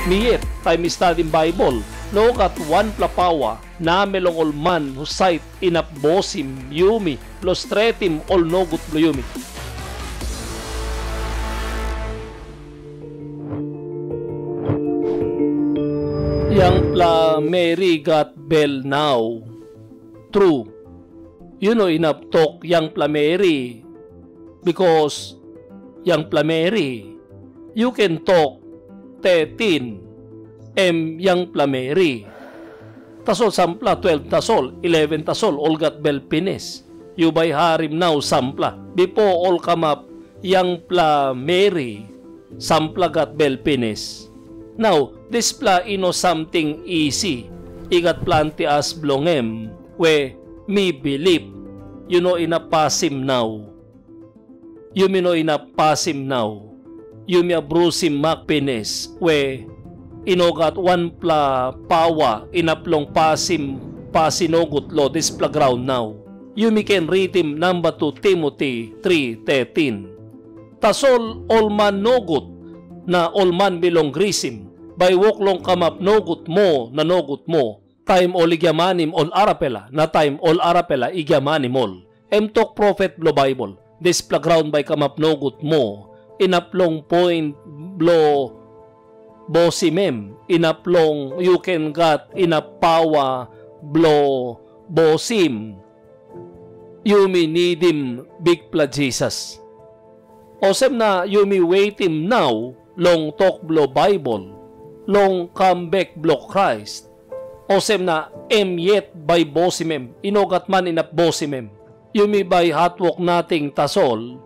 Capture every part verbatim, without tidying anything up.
Mi yet, taim mi stadim Baibel, no gat wanpela paua namel long ol man husat inap bosim yumi long stretim ol nogut bilong yumi. Yangpela meri i gat bel nau. Tru, yu no inap tok yangpela meri, bikas yangpela meri, yu ken tok tetin, em yangpela meri. Tasol sampela twelve tasol, eleven tasol, ol gat bel pinis. Yu bai harim nau sampela, bipo ol kamap yangpela meri, sampela gat bel pinis. Nau, dispela i no samting isi, i gat planti as bilong em, we mi bilip, yu no inap pasim nau. Yumi no inap pasim nau. Yumi abrusim mak pinis, we i no gat wanpela paua inap long pasim pasin nogut long dispela graun nau. Yumi ken ritim namba tu Timoti tri tetin. Tasol ol man nogut na ol man bilong grisim, bai wok long kamap nogut moa na nogut moa. Taim ol i giamanim ol arapela, na taim ol arapela i giamanim ol. Em tok profet bilong Baibel, dispela graun bai i kamap nogut moa, inap long poin bilong bosim em, inap long yu ken gat inap paua bilong bosim. Yumi nidim Bikpela Jisas. Olsem na yumi wetim nau long tok bilong Baibel, long kam bek bilong Krais. Olsem na em yet bai i bosim em, i no gat man inap bosim em. Yumi bai hatwok nating tasol,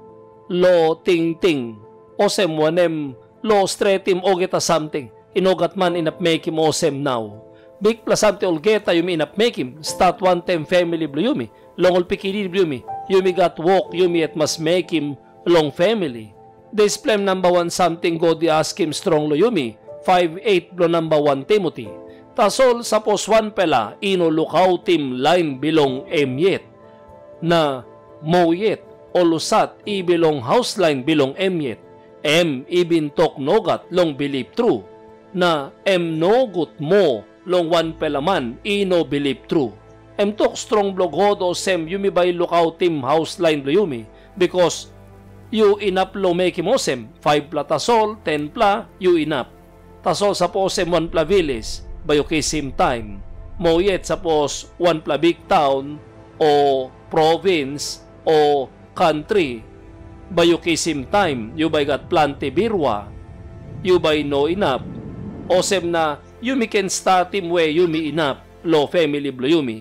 lo tingting, olsem wanem, lo stretim olgeta samting, i no gat man inap mekim olsem nau. Bikpela samting olgeta yumi inap mekim, stat wantaim famili bilong yumi, long ol pikinini bilong yumi, yumi gat wok yumi yet mas mekim long famili. Dispela em namba wan samting God i askim strong long yumi, faiv et bilong namba wan Timoti. Tasol sapos wanpela i no lukautim lain bilong em yet, na moa yet, ol husat i bilong haus lain bilong em yet, em i bin tok nogat long bilip tru, na em nogut moa long wanpela man i no bilip tru. Em tok strong bilong God olsem yumi bai lukautim haus lain bilong yumi, bikas yu inap long mekim olsem, faivpela tasol, tenpela, yu inap. Tasol sapos em wanpela viles, bai yu kisim taim. Moa yet sapos wanpela biktaun, o provins, o kantri, bai yu kisim taim, yu bai gat planti birua, yu bai no inap. Olsem na yumi ken statim we yumi inap long famili bilong yumi.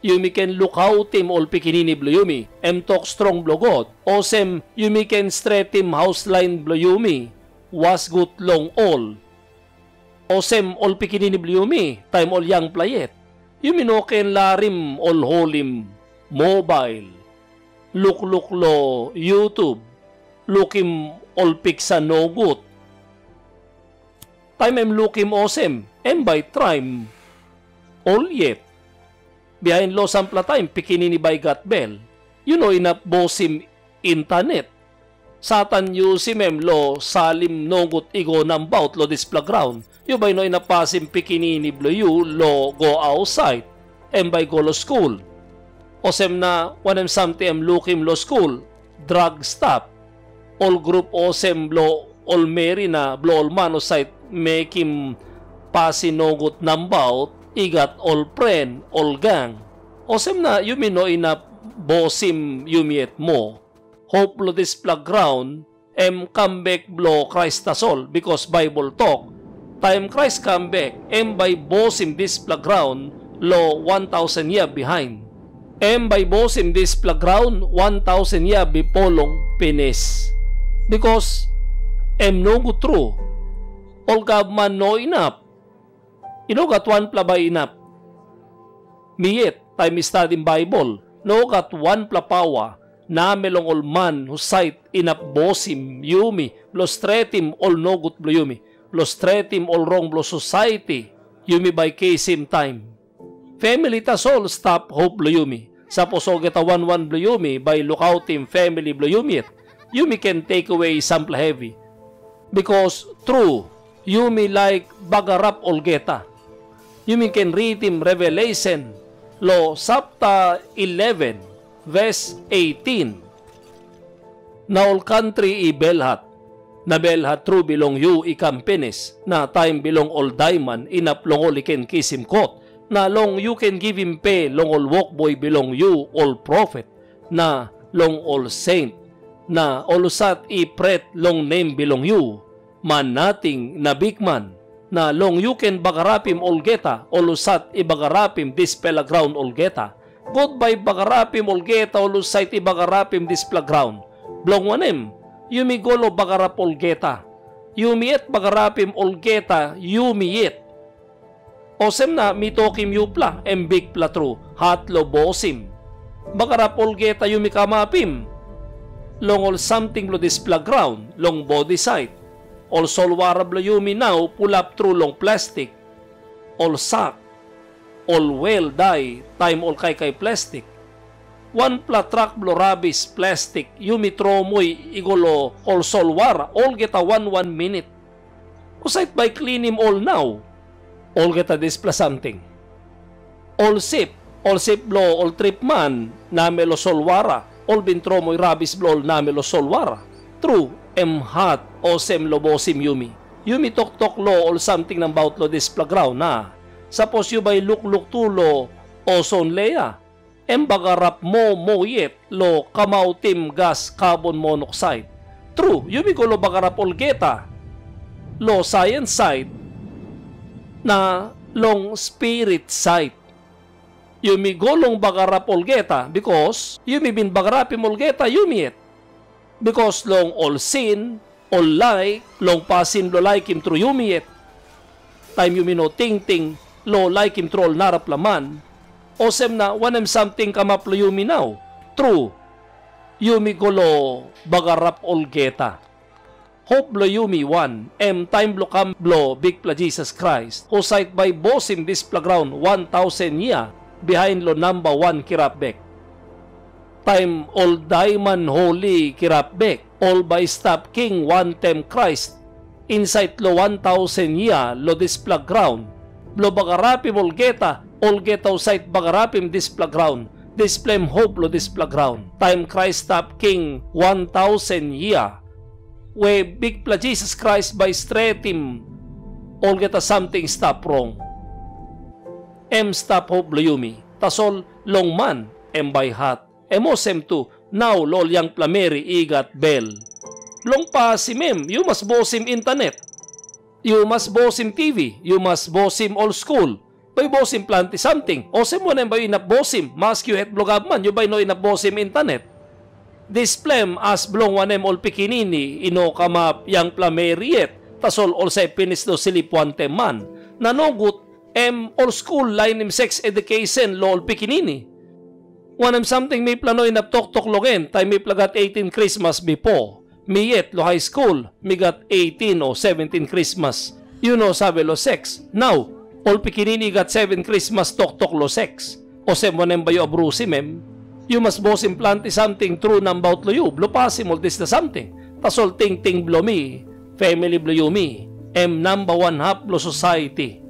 Yumi ken lukautim ol pikinini bilong yumi, em tok strong bilong God. Olsem yumi ken stretim haus lain bilong yumi, was gut long ol. Olsem ol pikinini bilong yumi, taim ol yangpela yet, yumi no ken larim ol holim mobail, lukluk long YouTube, lukim ol piksa nogut. Taim em lukim olsem, em bai i traim ol yet. Bihain long sampela taim pikinini bai i gat bel, yu no inap bosim intanet. Satan yusim em long salim nogut i go nabaut long dispela graun. Yu bai no inap pasim pikinini bilong yu long go ausait, em bai i go long skul. Olsem na wanem samting em lukim long skul, drak stap, ol grup olsem bilong ol meri na bilong ol man husat mekim pasin nogut nabaut, i gat ol pren, ol gang. Olsem na yumi no inap bosim yumi yet moa. Hop bilong dispela graun em kam bek bilong Krais tasol, bikas Baibel tok, taim Krais kam bek, em bai i bosim dispela graun long wan tausen yia bihain. Em bai i bosim dispela graun wan tausen yia bipo long pinis. Bikas em nogut tru, ol gavman no inap. I no gat wanpela bai inap. Mi yet, taim mi stadim Baibel, no gat wanpela paua namel long ol man husat inap bosim yumi bilong stretim ol nogut bilong yumi, bilong stretim ol rong bilong sosaiti. Yumi bai kisim taim. Famili tasol stap hop bilong yumi. Sapos olgeta wan wan bilong yumi bai i lukautim famili bilong yumi yet, yumi ken tekewe sampela hevi. Bikas tru, Yumi laik bagarap olgeta. Yumi ken ritim Revelation lo sapta eleven, ves eighteen. Na ol kantri i belhat, na belhat tru bilong yu i kam pinis, na taim bilong ol daiman inap long ol i ken kisim kot, na long yu ken givim pe long ol wokboi bilong yu ol profet, na long ol seint, na ol husat i pret long nem bilong yu, man nating na bikman, na long yu ken bagarapim olgeta ol husat i bagarapim dispela graun olgeta. God bai i bagarapim olgeta ol husat i bagarapim dispela graun. Bilong wanem, yumi go long bagarap olgeta. Yumi yet bagarapim olgeta yumi yet. Olsem na mi tokim yupela, em bikpela tru, hat lo bosim. Bagarap olgeta yumi kamapim long ol samting bilong dispela graun, long bodi sait. Ol solwara bilong yumi nau pulap tru long plastik, ol sak, ol wel dai taim ol kaikai plastik. Wanpela trak bilong rabis plastik yumi tromoi i go long ol solwara olgeta wan wan minit. Husat bai i klinim ol nau? Olgeta dispela samting. Ol sip, ol sip bilong ol tripman namel long solwara, ol bin tromoi rabis bilong ol namel long solwara. Tru, em hat olsem long bosim yumi. Yumi toktok long ol samting nabaut long dispela graun, a? Sapos yu bai lukluk tu long oson lea, em bagarap moa moa yet long kamautim gas kabon monoksaid. Tru, yumi go long bagarap olgeta long saiens sait na long spirit sait. Yumi go long bagarap olgeta, bikos yumi bin bagarapim olgeta yumi yet. Bikos long ol sin, ol laik, long pasin bilong laikim tru yumi yet. Taim yumi no tingting long laikim tru ol narapela man, olsem na wanem samting kamap long yumi nau? Tru, yumi go long bagarap olgeta. Hop bilong yumi wan, em taim bilong kam bilong Bikpela Jisas Krais, husat bai i bosim dispela graun wan tausen yia bihain long namba wan kirap bek. Taim ol daiman holi i kirap bek, ol bai i stap king wantaim Krais insait long wan tausen yia long dispela graun, bilong bagarapim olgeta, olgeta husat bagarapim dispela graun, dispela em hop long dispela graun. Taim Krais i stap king wan tausen yia, we Bikpela Jisas Krais bai i stretim olgeta samting i stap rong. Em i stap hop bilong yumi. Tasol long man, em bai hat. Em olsem tu nau long ol yangpela meri i gat bel. Bilong pasim em, yu mas bosim internet. Yu mas bosim T V, yu mas bosim ol skul. Bai bosim planti samting. Olsem wanem bai yu inap bosim, maski yu het bilong gavman, yu bai no inap bosim internet? Dispela em as bilong wanem ol pikinini i no kamap yangpela meri yet, tasol ol save pinis long slip wantaim man. Na nogut, em ol skul lainim seks edukeisin long ol pikinini. Wanem samting mipela no inap toktok long en taim mipela gat eighteen krismas bipo? Mi yet long high school, mi gat eighteen o seventeen krismas. Yu no save long seks. Nau, ol pikinini i gat seven krismas toktok long seks. Olsem wanem bai yu abrusim em? Yu mas bosim planti samting tru nabaut long yu bilong pasim ol dispela samting. Tasol tingting bilong mi, famili bilong yumi, em namba wan hap bilong sosaiti.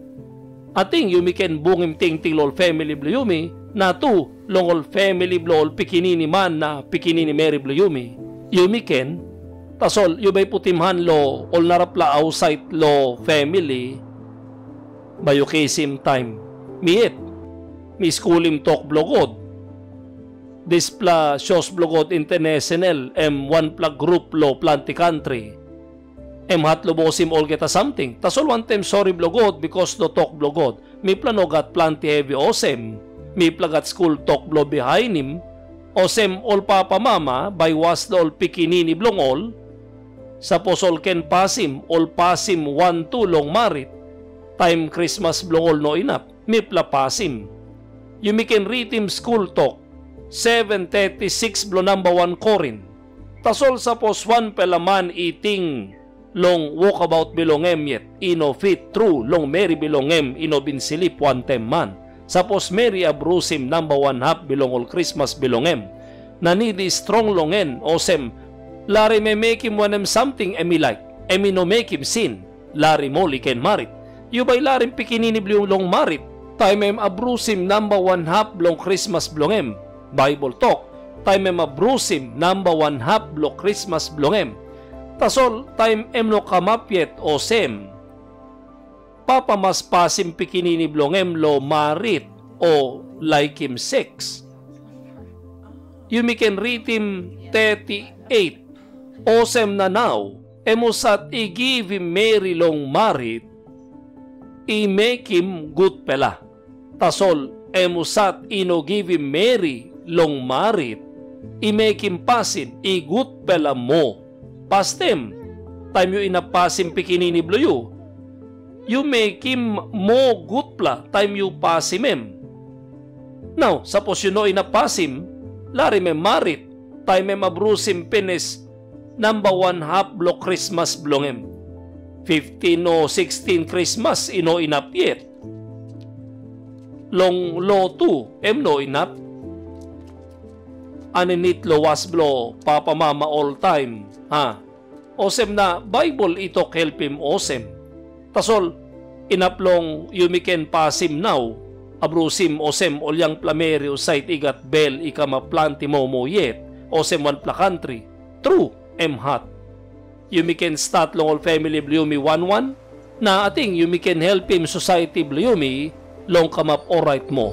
Ating yumi ken bungim tingting long ol famili bilong yumi, na tu long ol famili bilong ol pikinini man na pikinini meri bilong yumi. Yumi ken. Tasol yu bai putim han long ol narapela ausait long famili, bai yu kisim taim. Mi yet, mi skulim tok bilong God. Dispela sios bilong God International em wanpela grup long planti kantri. Em hat long bosim olgeta samting. Tasol wantaim sori bilong God, bikas long tok bilong God, mipela no gat planti hevi olsem. Mipela gat skul tok bilong bihainim, olsem ol papamama bai i was long ol pikinini bilong ol. Sapos ol ken pasim, ol pasim wantu long marit. Taim krismas bilong ol no inap, mipela pasim. Yumi ken ritim skul tok seven thirty six bilong namba wan Korin. Tasol sapos wanpela man i ting long wokabaut bilong em yet i no fit tru long meri bilong em i no bin slip wantaim man, sapos meri i abrusim namba wan hap bilong ol krismas bilong em, na nid i strong long en, olsem, larim em mekim wanem samting em i laik, em i no mekim sin. larim ol i ken marit. Yu bai larim pikinini bilong yu long marit, taim em abrusim namba wan hap bilong krismas bilong em. Baibel tok, taim em abrusim namba wan hap bilong krismas bilong em. Tasol taim em no kamap yet olsem, papa mas pasim pikinini bilong em long marit o laikim seks. Yumi ken ritim thirty-eight. Olsem na nau, em husat i givim meri long marit, i mekim gutpela. Tasol em husat i no givim meri long marit, i mekim pasin i gutpela moa. Pastem, taim yu inap pasim pikinini bilong yu, yu mekim moa gutpela taim yu pasim em. Nau, sapos yu no inap pasim, larim em marit, taim em abrusim pinis namba wan hap bilong krismas bilong em. Fiftin o sikstin krismas i no inap yet. Long lo tu, em no inap. Aninit long was bilong papamama oltaim, ha? Olsem na Baibel i tok helpim olsem. Tasol, inap long yumi ken pasim nau, abrusim olsem ol yangpela meri husat i gat bel i kamap planti moa moa yet, olsem wanpela kantri, tru, em hat. Yumi ken stat long ol famili bilong yumi wan wan, na ating yumi ken helpim sosaiti bilong yumi long kamap orait moa.